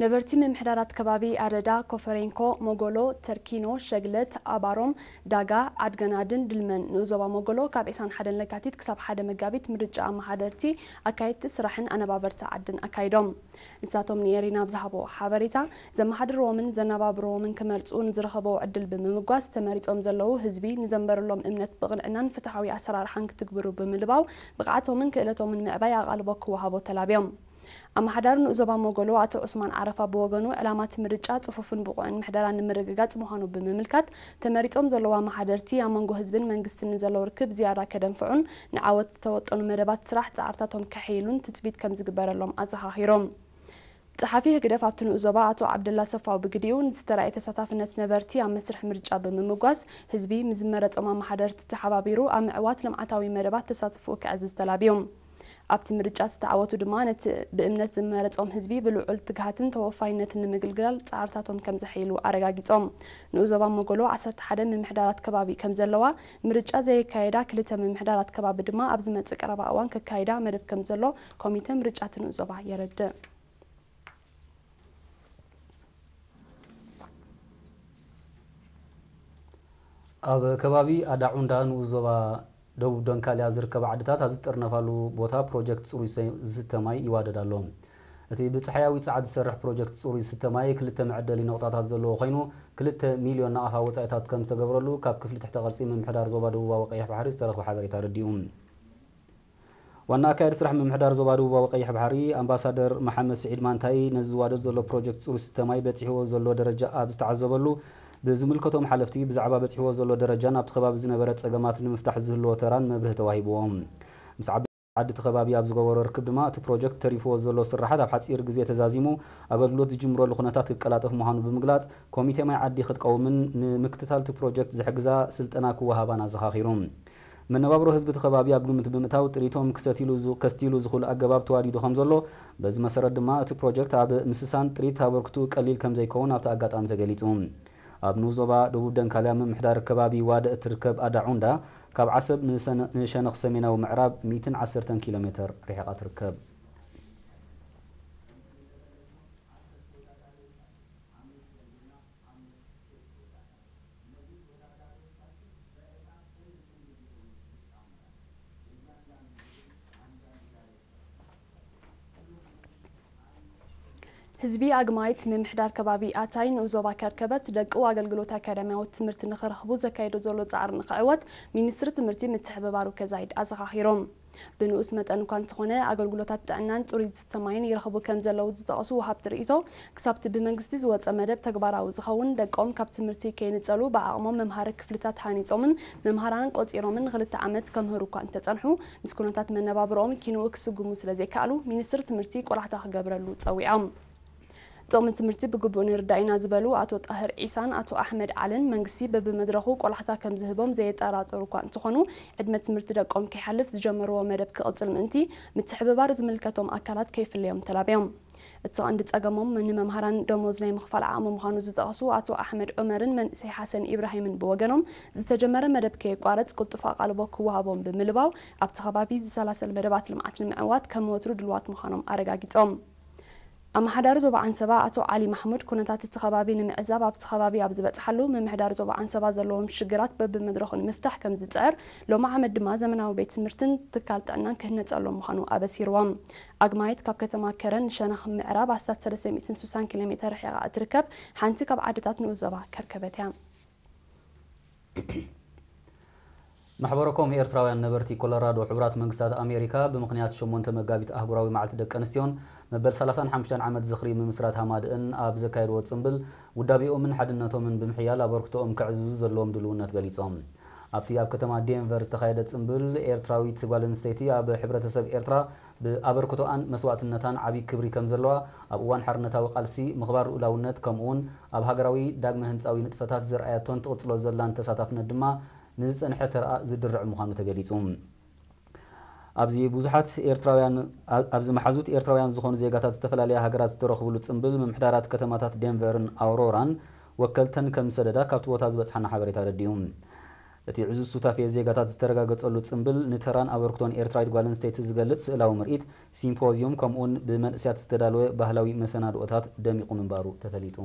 ነበርቲ ምምሕዳራት ከባቢ ኣረዳ፣ ኮፈሬንኮ፣ ሞጎሎ፣ ተርኪኖ፣ ሸግለት፣ ኣባሮም፣ ዳጋ፣ ዓድገናድን ድልመን ንኡዞባ ሞጎሎ ካብ ዕስራን ሓደን ለካቲት ክሳብ ሓደ መጋቢት ምርጫ ኣመሓደርቲ፣ ኣካየድቲ ስራሕን ኣነባበርቲ ዓድን ኣካይዶም። ንሳቶም ንኤሪና ኣብ ዝሃቦ ሓበሬታ፣ ዘመሓድርዎምን ዘነባብርዎምን ክመርጹ ንዝረኸበዎ ዕድል ብምምጓስ፣ ተመሪጾም ዘለዉ ህዝቢ ንዘንበረሎም እምነት ብቕንዕናን ፍትሓዊ ኣሰራርሓን ክትግብሩ ብምልባው፣ ብቕዓቶምን ክእለቶምን ምዕባይ ኣቓልቦ ክወሃቦ ተላብዮም። ኣመሓዳሪ ንኡዞባ ሞጎሎ ኣቶ ዑስማን ዓረፋ ብወገኑ፣ ዕላማ እቲ ምርጫ ጽፉፍን ብቑዕን ምሕደራ ንምርግጋጽ ምዃኑ ብምምልካት፣ ተመሪጾም ዘለዉ ኣመሓደርቲ ኣብ መንጎ ህዝብን መንግስትን ንዘለዉ ርክብ ዝያዳ ከደንፍዑን ንዓወት ዝተወጠኑ መደባት ስራሕ ጻዕርታቶም ከሐይሉን ትጽቢት ከም ዝግበረሎም ኣዘኻኺሮም። ጸሓፊ ህግደፍ ኣብቲ ንኡዞባ ኣቶ ዓብደላ ሰፋው ብግዲኡ፣ ንዝተራእየ ተሳታፍነት ነበርቲ ኣብ መስርሕ ምርጫ ብምምጓስ፣ ህዝቢ ምስ ዝመረጾም ኣመሓደርቲ ተሓባቢሩ ኣብ ምዕዋት ልምዓታዊ መደባት ተሳትፎኡ ከዕዝዝ ተላብዮም። ኣብቲ ምርጫ ዝተዓወቱ ድማ ነቲ ብእምነት ዝመረጾም ህዝቢ ብልዑል ትግሃትን ተወፋይነትን ንምግልጋል ጻዕርታቶም ከም ዘሐይሉ ኣረጋጊጾም። ንኡዞባ ሞጎሎ ዓሰርተ ሓደ ምምሕዳራት ከባቢ ከም ዘለዋ፣ ምርጫ ዘየካየዳ ክልተ ምምሕዳራት ከባቢ ድማ ኣብ ዝመጽእ ቀረባ እዋን ከካይዳ መደብ ከም ዘሎ ኮሚተ ምርጫ እቲ ንኡዞባ የረድእ። ኣብ ከባቢ ኣዳዑንዳ ንኡስ ዞባ ደቡብ ደንካልያ ዝርከባ ዓድታት ኣብ ዝጥርነፋሉ ቦታ ፕሮጀክት ጽሩይ ሰ-፣ ዝስተ ማይ ይዋደድ ኣሎ። እቲ ብጸሓያዊ ጸዓት ዝሰርሕ ፕሮጀክት ጽሩይ ዝስተ ማይ ክልተ መዐደሊ ነቑጣታት ዘለዎ ኮይኑ፣ ክልተ ሚልዮን ናቕፋ ወጻኢታት ከም ዝተገብረሉ ካብ ክፍሊ ትሕተ ቅርጺ ምምሕዳር ዞባ ደቡባዊ ቀይሕ ባሕሪ ዝተረኽበ ሓበሬታ ኣረዲኡ። ዋና ኣካያዲ ስራሕ ምምሕዳር ዞባ ደቡባዊ ቀይሕ ባሕሪ ኣምባሳደር መሓመድ ስዒድ ማንታይ፣ ነዚ ዝዋደድ ዘሎ ፕሮጀክት ጽሩይ ዝስተ ማይ በጺሕዎ ዘሎ ደረጃ ኣብ ዝተዓዘበሉ፣ ብዝምልከቶም ሓለፍቲ ብዛዕባ በጺሕዎ ዘሎ ደረጃን ኣብቲ ከባቢ ዝነበረ ጸገማት ንምፍታሕ ዝህልዎ ተራን መብርሂ ተዋሂብዎም። ምስ ዓበይቲ ዓዲ እቲ ከባቢ ኣብ ዝገበሮ ርክብ ድማ፣ እቲ ፕሮጀክት ተሪፍዎ ዘሎ ስራሓት ኣብ ሓጺር ግዜ ተዛዚሙ ኣገልግሎት ዝጅምረሉ ኩነታት ክቀላጠፍ ምዃኑ ብምግላጽ፣ ኮሚቴ ማይ ዓዲ ክትቀውምን ንምክትታል እቲ ፕሮጀክት ዝሕግዛ ስልጠና ክወሃባን ኣዘኻኺሩ። መነባብሮ ህዝቢ እቲ ከባቢ ኣብ ግምት ብምእታው፣ ጥሪቶም ክሰትሉ ዝ-፣ ከስትይሉ ዝኽእሉ ኣገባብ ተዋዲዱ ከም ዘሎ፣ በዚ መሰረት ድማ እቲ ፕሮጀክት ኣብ ምስሳን ጥሪት ኣበርክትኡ ቀሊል ከም ዘይከውን ኣብቲ ኣጋጣሚ ተገሊጹ። ኣብ ንኡስ ዞባ ደቡብ ደንካልያ ምምሕዳር ከባቢ ዋደ እትርከብ ኣዳ ዑንዳ፣ ካብ ዓሰብ ንሰነ-፣ ንሸነኽ ሰሜናዊ ምዕራብ ሚእትን ዓሰርተን ኪሎ ሜተር ርሒቓ ትርከብ። ህዝቢ ኣግማይት ምምሕዳር ከባቢ ኣታይ ንኡስ ዞባ ከርከበት ደቁ ኣገልግሎት ኣካዳሚያዊ ትምህርቲ ንኽረኽቡ ዘካየዶ ዘሎ ጻዕሪ ንኽዕወት ሚኒስትሪ ትምህርቲ ምትሕብባሩ ከዛይድ ኣዘኻኺሮም። ብንኡስ መጠን እኳ እንተኾነ፣ ኣገልግሎታት ጥዕናን ጽሩይ ዝስተ ማይን ይረኽቡ ከም ዘለዉ ዝጠቐሱ ወሃብቲ ርእይቶ፣ ክሳብቲ ብመንግስቲ ዝወጸ መደብ ተግባራዊ ዝኸውን፣ ደቆም ካብ ትምህርቲ ከይንጸሉ ብዓቕሞም መምሃሪ ክፍልታት ሃኒጾምን መምሃራንን ቆጺሮምን ንኽልተ ዓመት ከምህሩ እኳ እንተጸንሑ፣ ምስ ኩነታት መነባብሮኦም ኪንኡ ክስጉሙ ስለ ዘይከኣሉ፣ ሚኒስትሪ ትምህርቲ ቆላሕታ ክገብረሉ ጸዊዖም። ጥቕሚ ትምህርቲ ብግቡእ ንርዳእ ኢና ዝበሉ ኣቶ ጣህር ዒሳን ኣቶ ኣሕመድ ዓልን፣ መንግስቲ በብመድረኹ ቆላሕታ ከም ዝህቦም ዘየጠራጥሩ እኳ እንተኾኑ፣ ዕድመ ትምህርቲ ደቆም ከይሓልፍ ዝጀመርዎ መደብ ክቕጽል ምእንቲ፣ ምትሕብባር ዝምልከቶም ኣካላት ከይፍለዮም ተላብዮም። እቲ ቀንዲ ጸገሞም ንመምሃራን ደሞዝ ናይ ምኽፋል ዓቕሚ ምዃኑ ዝጠቐሱ ኣቶ ኣሕመድ ዑመርን መንእሰይ ሓሰን ኢብራሂምን ብወገኖም፣ ዝተጀመረ መደብ ከየቋረጽ ቅልጡፍ ኣቓልቦ ክወሃቦም ብምልባው፣ ኣብቲ ከባቢ ዝሰላሰል መደባት ልምዓት ንምዕዋት ከም ወትሩ ድልዋት ምዃኖም ኣረጋጊጾም። ኣመሓዳሪ ዞባ ዓንሰባ ኣቶ ዓሊ ማሕሙድ፣ ኩነታት እቲ ከባቢ ንምዕዛብ ኣብቲ ከባቢ ኣብ ዝበጽሓሉ፣ ምምሕዳር ዞባ ዓንሰባ ዘለዎም ሽግራት በብመድረኹ ንምፍታሕ ከም ዝጽዕር፣ ሎሚ ዓመት ድማ ዘመናዊ ቤት ትምህርትን ትካል ጥዕናን ክህነጸሎም ምዃኑ ኣበሲርዎም። ኣግማይት ካብ ከተማ ከረን ንሸነኽ ምዕራብ ኣስታት ሰለስተ ሚእትን ስሳን ኪሎ ሜተር ርሒቓ እትርከብ ሓንቲ ካብ ዓድታት ንኡስ ዞባ ከርከበት እያ። ማሕበረ ኮም ኤርትራውያን ነበርቲ ኮሎራዶ፣ ሕቡራት መንግስታት ኣሜሪካ ብምኽንያት ሸሞንተ መጋቢት ኣህጉራዊ መዓልቲ ደቂ ኣንስትዮን መበል ሰላሳን ሓሙሽተን ዓመት ዝኽሪ ምምስራት ሃማደኣን ኣብ ዘካየድዎ ጽምብል፣ ውዳቤኦምን ሓድነቶምን ብምሕያል ኣበርክቶኦም ከዕዝዙ ዘለዎም ድልውነት ገሊጾም። ኣብቲ ኣብ ከተማ ዴንቨር ዝተኻየደ ጽምብል፣ ኤርትራዊት ጓል ኣንስተይቲ ኣብ ሕብረተሰብ ኤርትራ ብኣበርክቶኣን መስዋእትነታን ዓቢ ክብሪ ከም ዘለዋ፣ ኣብ እዋን ሓርነታዊ ቃልሲ፣ ምኽባር ልኡላውነት፣ ከምኡ'ውን ኣብ ሃገራዊ ዳግመ ህንጻዊ ንጥፈታት ዘርኣያቶን ትቕጽሎ ዘላን ተሳታፍነት ድማ ንዝጸንሐ ተርኣ ዝድርዕ ምዃኑ ተገሊጹ። ኣብዚ ብዙሓት ኤርትራውያን፣ ኣ-፣ ኣብዚ መሓዙት ኤርትራውያን ዝኾኑ ዜጋታት ዝተፈላለያ ሃገራት ዝተረኽብሉ ጽምብል፣ ምምሕዳራት ከተማታት ዴንቨርን ኣውሮራን ወከልተን ከም ዝሰደዳ ካብቲ ቦታ ዝበጽሓና ሓበሬታ ኣረዲኡ። እቲ ዕዙዝ ሱታፌ ዜጋታት ዝተረጋገጸሉ ጽምብል፣ ንተራን ኣበርክቶን ኤርትራዊት ጓል ኣንስተይቲ ዝገልጽ ስእላዊ ምርኢት፣ ሲምፖዝዩም፣ ከምኡውን ብመንእሰያት ዝተዳለወ ባህላዊ መሰናድኦታት ደሚቑ ምንባሩ ተፈሊጡ።